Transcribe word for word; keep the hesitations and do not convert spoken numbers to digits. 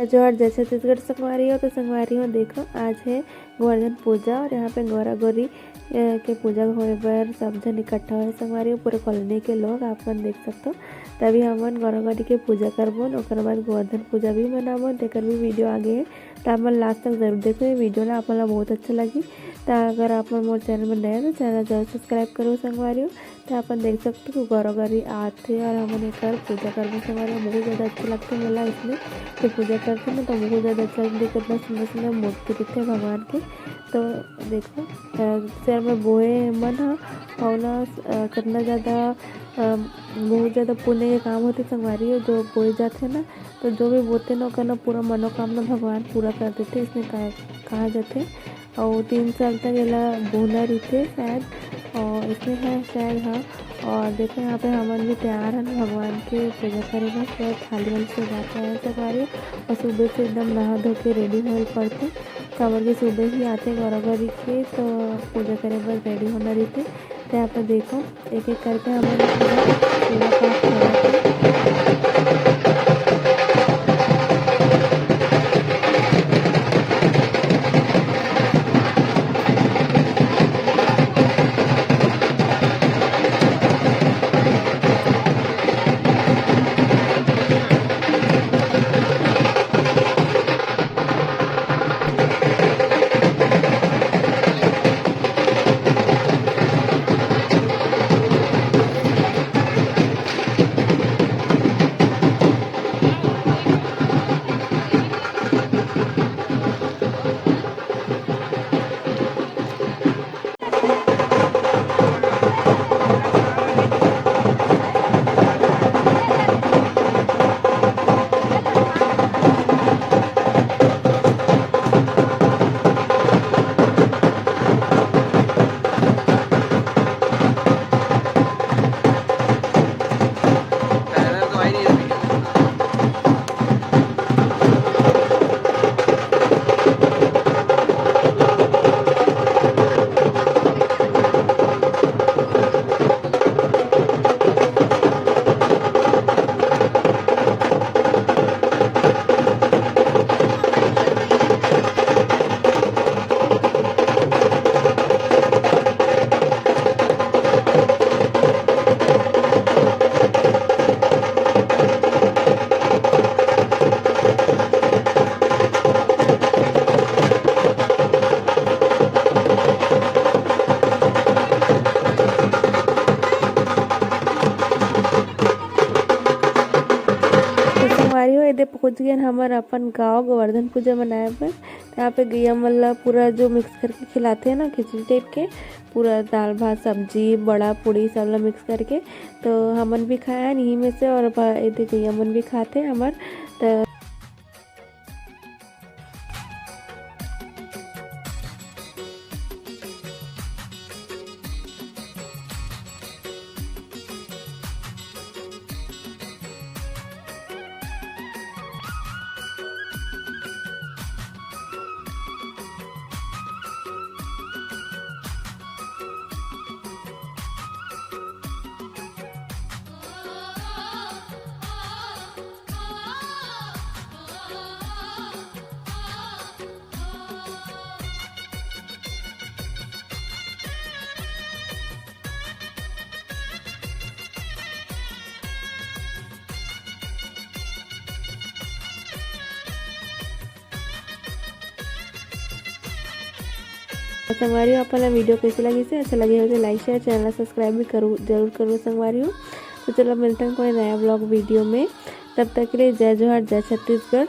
जोहार, जय छत्तीसगढ़ संगवारी हो। तो संगवारी हो, देखो, आज है गोवर्धन पूजा और यहाँ पे गौरा गौरी, अ, के पूजा होए बर सब झन इकट्ठा होए संगवारी हो, पूरे कॉलोनी के लोग, आप मन देख सकते हो। तभी हमन गौरा गौरी के पूजा करबो, ओकर बाद गोवर्धन पूजा भी मनाबो, तेकर भी वीडियो आगे है। तो आप मन लास्ट तक जरूर देखो ये वीडियो ला, आप मन ला बहुत अच्छा लगी। तो अगर आप मन मोर चैनल में नए हो तो चैनल जरूर सब्सक्राइब करो संगवारी हो। तो आप मन देख सकते हो गौरा गौरी आथे और हमन एकर पूजा करबो संगवारी हो। बहुत ज़्यादा अच्छा लगथे मोला इसमें। तो पूजा करथे ना तो बहुत ज़्यादा अच्छा लगथे, कितना सुंदर सुंदर मूर्ति दिखथे भगवान के। तो देखो, अ, सर में बोए मन ह, अउ ना, अ, कितना ज़्यादा, अ, बहुत ज़्यादा पुण्य के काम होथे संगवारी हो, जो बोए जाथे ना, तो जो भी बोते ना ओकर ना पूरा मनोकामना भगवान पूरा कर देथे, इसने कहा, कहा जाथे। और तीन साल तक एला बोना रहिथे शायद, और इसने है शायद, हाँ। और देखो यहाँ पे हमन भी तैयार हन भगवान के पूजा करे बर, पूरा थाली वाली सजा के आए हैं संगवारी। और सुबह से एकदम नहा धो के रेडी होए पड़थे, काबर के सुबह ही आथे गौरा गौरी के, तो पूजा करे बर रेडी होना रहिथे। तो यहाँ पे देखो, एक एक करके हमन पूरा पूजा पाठ करत हन। तो संगवारी हो, एदे पहुँच गेन हमर अपन गाँव गोवर्धन पूजा मनाए बर। यहाँ पे गैया मन ला पूरा जो मिक्स करके खिलाथे ना, खिचड़ी टाइप के, पूरा दाल भात सब्जी बड़ा पूड़ी सब ला मिक्स करके। तो हमन भी खाए हन इही में से, और अब एदे गैया मन भी खाथे हमर। तो संगवारी हो, आप मन ला वीडियो कैसे लगिस हे? अच्छा लगे हो तो लाइक, शेयर, चैनल ला सब्सक्राइब भी करू, जरूर करू संगवारी हो। तो चलो, मिलते हैं कोई नया ब्लॉग वीडियो में। तब तक के लिए जय जोहार, जय छत्तीसगढ़।